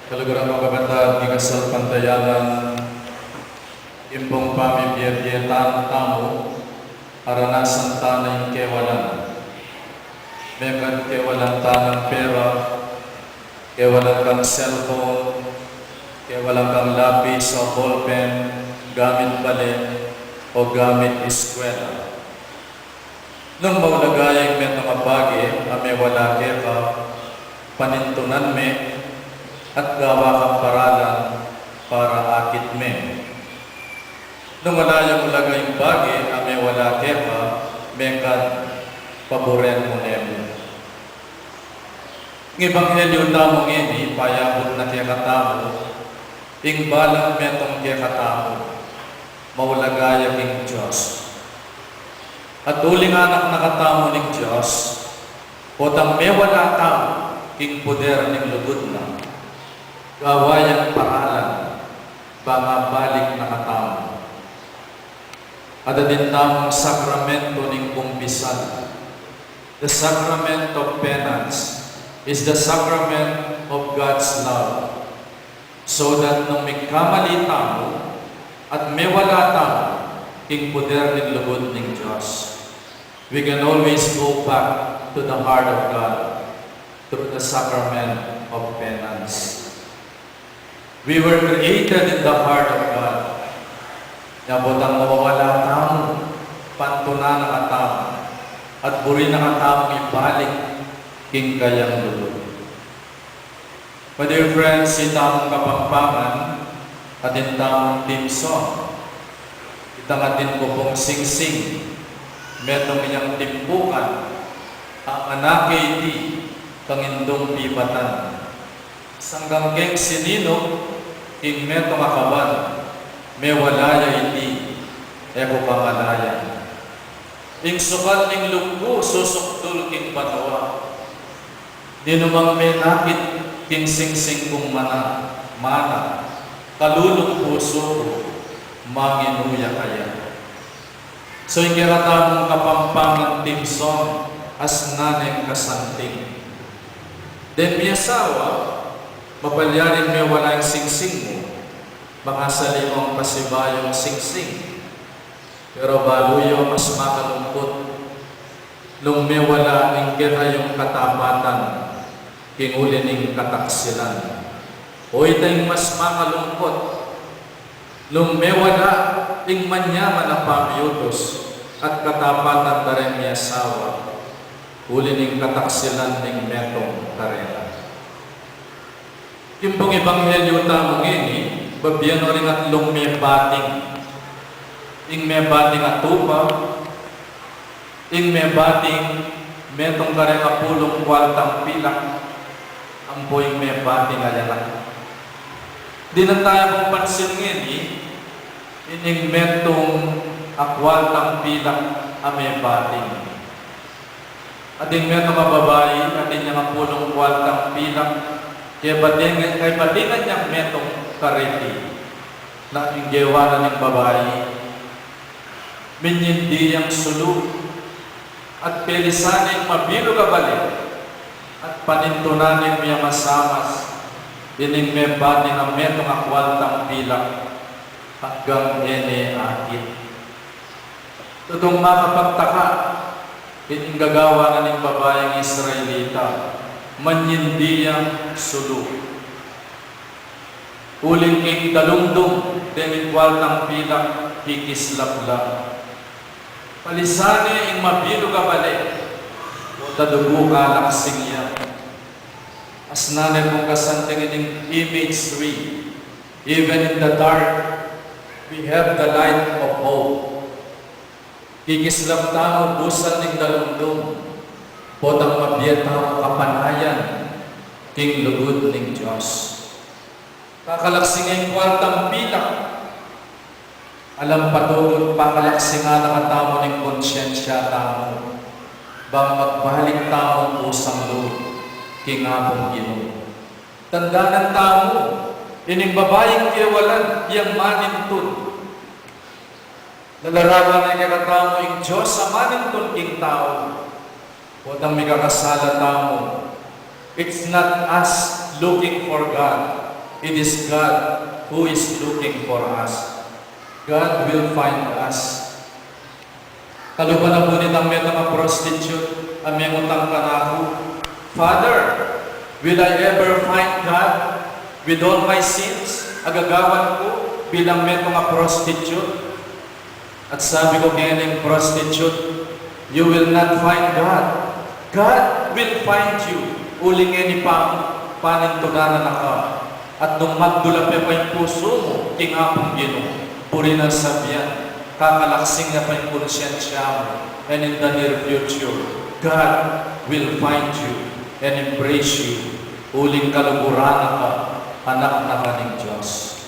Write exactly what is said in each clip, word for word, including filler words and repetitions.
Kaluguran kung kapatad, king kasalpantayanan, ing pung pamibie-bie ta, tamu, aranasan ta na ing kewalan. Mekad kewalan ta nang pera, kewalan kang cellphone, kewalan kang lapis o ballpen, gamit bale, o gamit eskwela. Nung maulaga ya ing metung a bage a mewala keka, panintunan me at gawa kang paralan para akit me. Nung ala yang ulaga ing bage a mewala keka, mekad paburen mu ne mu. Ing ebanghelyu tamu ngeni, payabut na kekatamu ing balang metung kekatamu, maulaga ya king Dios. At uling anak na katamu ning Dios, potang mewala tamu king puder ning lugud na, gawa yang paralan, bang mabalik na katamu. At atin tamung sakramento ning kumpisal. The sacrament of penance is the sacrament of God's love. So that nung mikamali tamu at mewala tamu king puder ning lugud ning Dios, we can always go back to the heart of God through the sacrament of penance. We were created in the heart of God. Nya potang mawawala tamu, pantunan na katamu, at buri na katamu ibalik king kayang lugud. My dear friends, itamung Kapampangan, atin tamung theme song. Itang atin ku pung singsing, metung yang timpukan, ang anak iti kang indung pibatan. Sanggang keng sininuk ing metung a kaban, mewala ya iti, e ku kamalayan. Ing sukal ning lub ku susukdul king banua. Ninumang menakit king singsing kung mana, mana, kalulung pusu ku, manginu ya kaya. So, ing kekatamung Kapampangan theme song, Asnan ing Kasanting. Deng miasawa, mapalyaring mewala ing singsing mu, makasali mung pasibayung singsing. Pero balu yu mas makalungkut nung mewala ing kekayung katapatan king uli ning kataksilan. O ita ing mas makalungkut nung mewala ing manyaman a pamiutus at katapatan da reng miasawa uli ning kataksilan ning metung karela. King pung ebanghelyu tamu ngeni, babie no ring atlung mebating. Ing mebating a tupa, ing mebating metung kareng apulung kuartang pilak, ampo ing mebating a yanak. Dinan taya pung pansin ngeni ining metung a kuartang pilak a mebating. Atin metung a babai, atin yang apulung kuartang pilak, kebatingan, kebatingan yang metung kareti. Na ing gewa na ning babai, minyindi yang sulu, at pelisan ing mabilug a bale, at panintunan ing miamasamas ining mebating a metung a kuartang pilak, anggang e ne akit. Tutung makapagtaka ining gagawa na ning babaing Israelita, manyindi yang sulu. Uling king dalungdung deng kuartang pilak, kikislap la. Palisan ne ing mabilug a bale, o ta dugu kalaksing ya. Asnan ne pung kasanting ining imagery. Even in the dark, we have the light of hope. Kikislap tamu busan ning dalungdung, potang mabie tamu kapanayan king lugud ning Dios. Kakalaksing ing kuartang pilak, alang patugut pakalaksingan na katamu ning konsyensya tamu, bang magbalik tamu kusang lub king Apung Ginu. Tandanan tamu, ining babaing kewalan yang manintun. Lalarawan ne kekatamu ing Dios a manintun king tau. Potang mikakasala tamu, it's not us looking for God, It is God who is looking for us. God will find us. Kalupa na pu nitang metung a prostitute, a mengutang kanaku, "Father, will I ever find God with all my sins a gagawan ku bilang metung a prostitute?" At sabi ku kening prostitute, "You will not find God. God will find you." Uling e ni pa, panintunan na ka. At nung magdula pe pa ing pusu mu king Apung Ginu, buri nang sabian, kakalaksing na pa ing konsyensya mu, and in the near future, God will find you and embrace you. Uling kaluguran na ka, anak na ka ning Dios.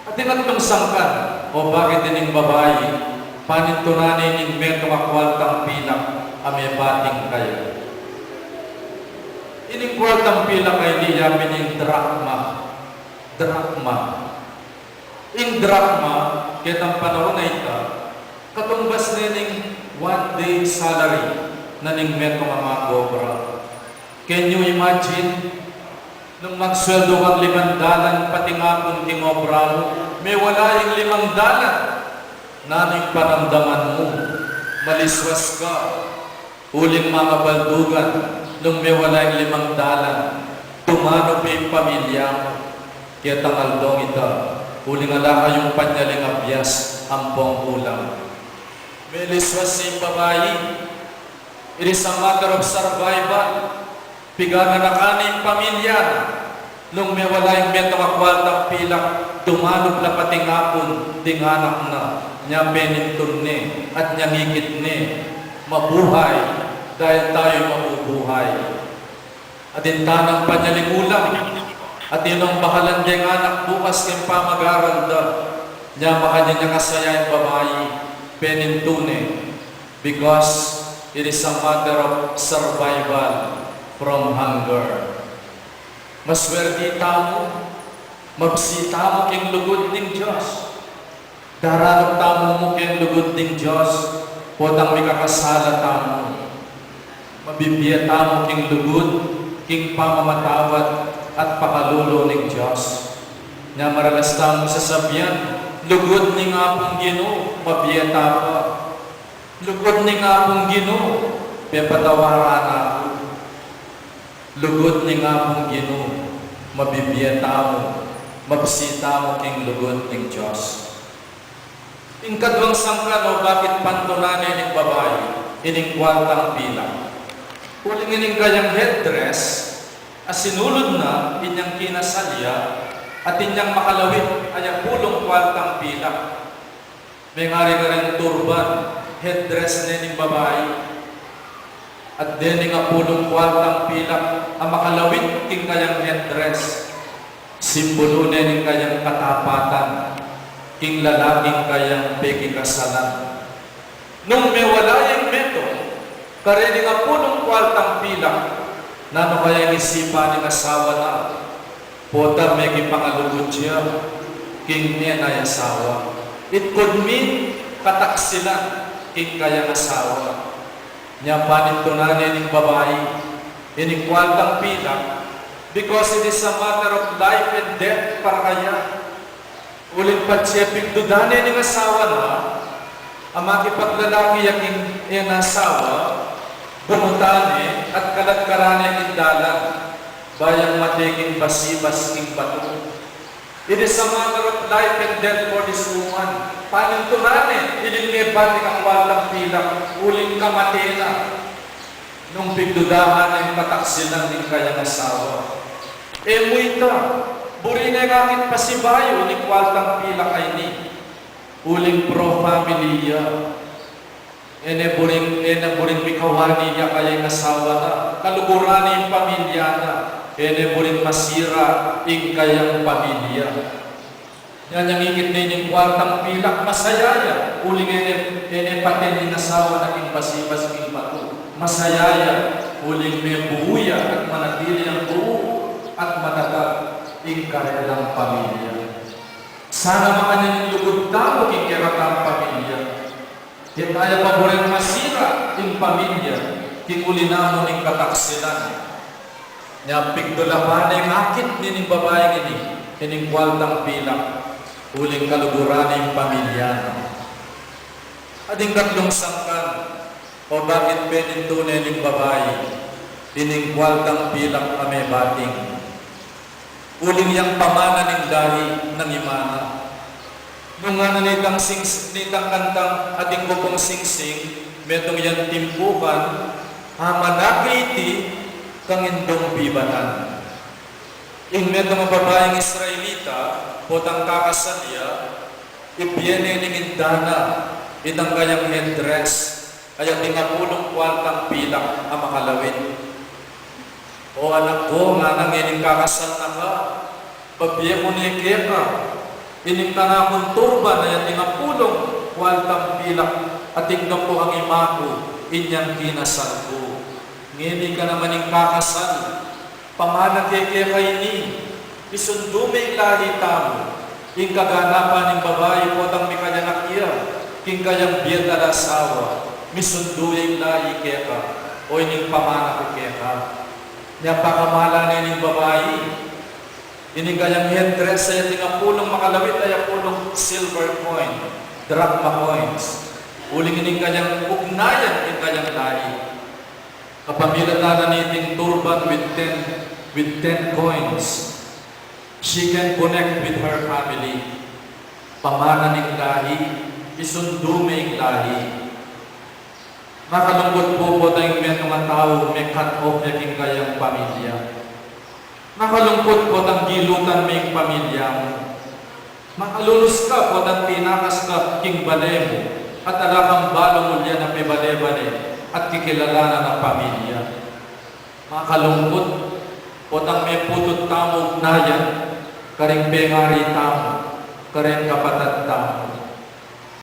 At ing atlung sangkan, o bakit ining babai, panintunan ne ning metung a kwaltang pilak a mepating kaya. Ining kwaltang pilak a ini yapin ing drachma. Drachma. Ing drachma, ketang panaun a ita, katumbas ne ning one day salary na ning metung a mag-obra. Can you imagine? Nung magsweldo kang limang dalan, patingapun king obra mu, mewala ing limang dalan. Nanu ing paramdaman mu? Maliswas ka. Uling makabaldugan, nung mewala ing limang dalan, dumanu pe ing pamilya mu. Ketang aldong ita, uling ala kayung panyaling abias ampong ulam. Meliswas ing babai. It is a matter of survival. Pigaganakan ne ing pamilya na. Nung mewala ing metung a kwaltang pilak, dumanu la patingapun ding anak na, nya penintun ne, at nya ngikit ne, mabuhay, dahil tayo'y mabubuhay. At ing tanang panyaling ulam, at ing bahalan deng anak bukas king pamag-aral da, nya makanyan ya kasaya ing babai, penintun ne, because it is a matter of survival from hunger. Maswerti tamu, mabsi tamu king lugud ning Dios. Daranup tamu mu king lugud ning Dios, potang mikakasala tamu. Mabibie tamu king lugud, king pamamatawad at pakalulu ning Dios. Nya maralas tamu sasabian, "Lugud ning Apung Ginu, mabie ta pa." Lugud ning Apung Ginu, pepatawaran na ku. Lugud ning Apung Ginu, mabibie tamu, mabsi tamu king lugud ning Dios. Ing kaduang sangkan o bakit pantunan ne ning babai ining kwaltang pilak. Uling ining kayang headdress, a sinulud na inyang kinasal ya, at inyang makalawit a apulung kwaltang pilak. Mengari karing turban, headdress ne ning babai. At dening apulung kwaltang pilak a makalawit king kayang headdress, simbulu ne ning kayang katapatan king lalaking kayang pekikasalan. Nung mewala yang metung, karening apulung kwaltang pilak, nanu kaya ing isipan ning asawa na? Potang mekipangalugud ya king e na ya asawa. It could mean kataksilan king kayang asawa. Nya panintunan ne ning babai ining kwaltang pilak, because it is a matter of life and death para kaya. Uling patse pigdudan ne ning asawa na, a makipaglalaki ya king e na asawa, bunutan ne at kaladkaran ne king dalan, ba yang mate king basibas king batu. It is a matter of life and death for this woman. Panintunan ne ining mepating a kwaltang pilak, uling kamate na. Nung pigdudahan ne ing kataksilan ning kayang asawa. E mu ita, buri ne akit pasibayu ning kwaltang pilak a ini. Uling pro familia. E ne buring, e ne buring mikawani ya kaya ing asawa na. Kaluguran ne ing pamilya na. E ne buring masira ing kayang pamilya. Nya, nya ngikit ne ning kwaltang pilak, masaya ya. Uling e ne, e ne paten ning asawa na king basibas king batu. Masaya ya. Uling mebuu ya at manatili yang buu at matatag ing karelang pamilya. Sana makanyan ing lugud tamu king kekatang pamilya. Keta ya pa buring masira ing pamilya king uli na mu ning kataksilan. Nya pigdulapan ne ing akit ning babaing ini ining kuartang pilak uling kaluguran ning pamilya na. At ing katlung sangkan, o bakit penintu ne ning babai ining kuartang pilak a mebating? Uling yang pamana ning lahi nang imana. Nung ngana nitang sings-, nitang kantang atin ku pung singsing, metung yang timpukan, amanaki iti kang indung bibatan. Ing metung a babaing Israelita, potang kakasal ya, ibie ne ning inda na itang kayang headdress, a ating apulung kuartang pilak a makalawit. O anak ku, ngana ngening kakasal na ka, pabie ku ne keka ining kanakung turban a ating apulung kuartang pilak a tinggap ku kang ima ku inyang kinasal ku. Ngeni ka naman ing kakasal, pamana ke keka ini, isundu me ing lahi tamu. Ing kaganapan ning babai potang mikayanak ya king kayang bie at asawa, misundu ya ing lahi keka, o ining pamana ku keka. Nya pakamala ne ning babai ining kayang headdress a ating apulung makalawit a apulung silver coin, drachma coins. Uling ining kayang ugnayan king kayang lahi. Kapamilatan na niting turban with ten, with ten coins, she can connect with her family. Pamana ning lahi, isundu me ing lahi. Makalungkut pu potang ing metung a tau me-cut off ya king kayang pamilya. Makalungkut potang gilutan me ing pamilya mu. Makalulus ka potang tinakas ka king bale mu at ala kang balung ulyan a pibale-bale at kikilalanan a pamilya. Makalungkut potang meputut tamu ugnayan karing pengari tamu, karing kapatad tamu.